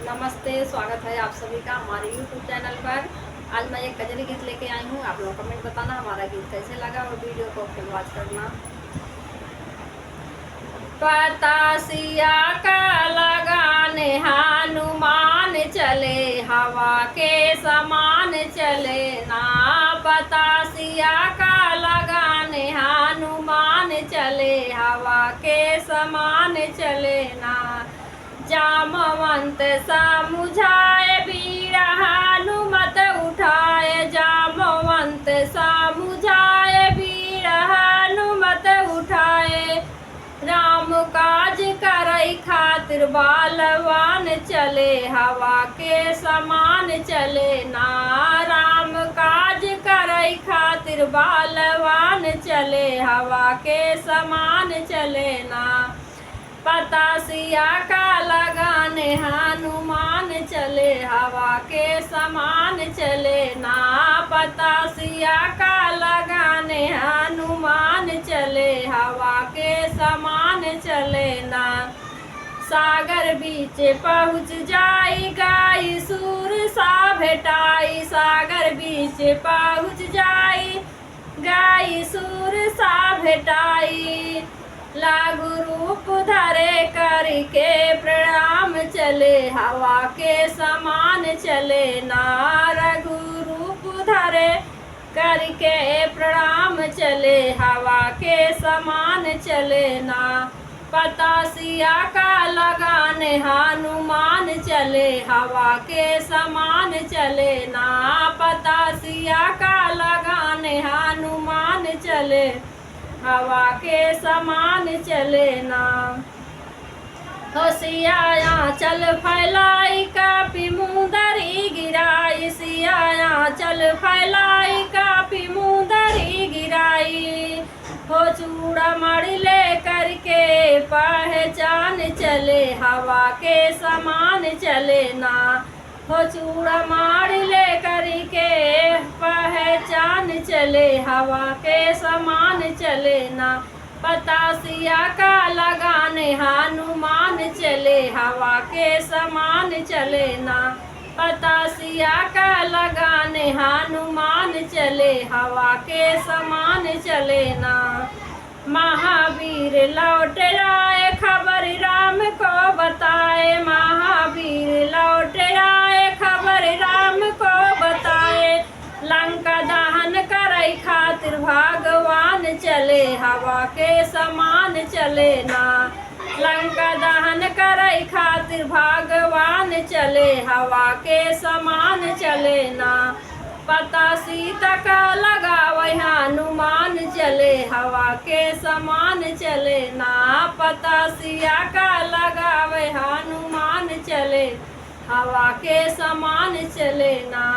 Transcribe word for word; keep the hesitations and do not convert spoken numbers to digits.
नमस्ते, स्वागत है आप सभी का हमारे YouTube चैनल पर। आज मैं एक कजरी गीत लेके आई हूँ। आप लोग कमेंट बताना हमारा गीत कैसे लगा और वीडियो को फुल वॉच करना। पतासिया का लगाने हनुमान चले, हवा के समान चले ना। पतासिया का लगाने हनुमान चले, हवा के समान चले ना। जामवंत समुझाए बीर हनुमत उठाए, जामवंत समुझाए बीर हनुमत उठाए। राम काज करई खातिर बलवान चले, हवा के समान चले ना। राम काज करई खातिर बलवान चले, हवा के समान चले ना। पतासिया का लगाने हनुमान चले, हवा के समान चले ना। पतासिया का लगाने हनुमान चले, हवा के समान चले ना। सागर बीच पहुँच जाई, गाई सुरसा भेटाई। सागर बीच पहुँच जाई, गाई सुरसा भेटाई। लघु रूप धरे करिके प्रणाम चले, हवा के समान चले ना। लघु रूप धरे करिके प्रणाम चले, हवा के समान चले ना। पतासिया का लगाने हनुमान चले, हवा के समान चले ना। पतासिया का लगाने हनुमान चले, हवा के समान चले ना। हो सिया आँचल फैलाई, कापी मुंदरी गिराई। सिया आँचल फैलाई, कापी मुंदरी गिराई। हो चूड़ामणि ले करिके पहचान चले, हवा के समान चले ना। हो चूड़ामणि ले करिके पहचान चले, हवा के समान चले ना। पतासिया का लगाने हनुमान चले, हवा के समान चले ना। पतासिया का लगाने हनुमान चले, हवा के समान चले ना। महावीर लौट आए, खबर राम को बताए। महावीर लौट आए, खबर राम को बताए। लंका दहन करई खातिर भगवान चले, हवा के समान चले ना। लंका दहन करई खातिर भगवान चले, हवा के समान चले ना। पतासी तक लगावे हनुमान चले, हवा के समान चले ना। पतासिया का लगावे हनुमान चले, हवा के समान चले ना।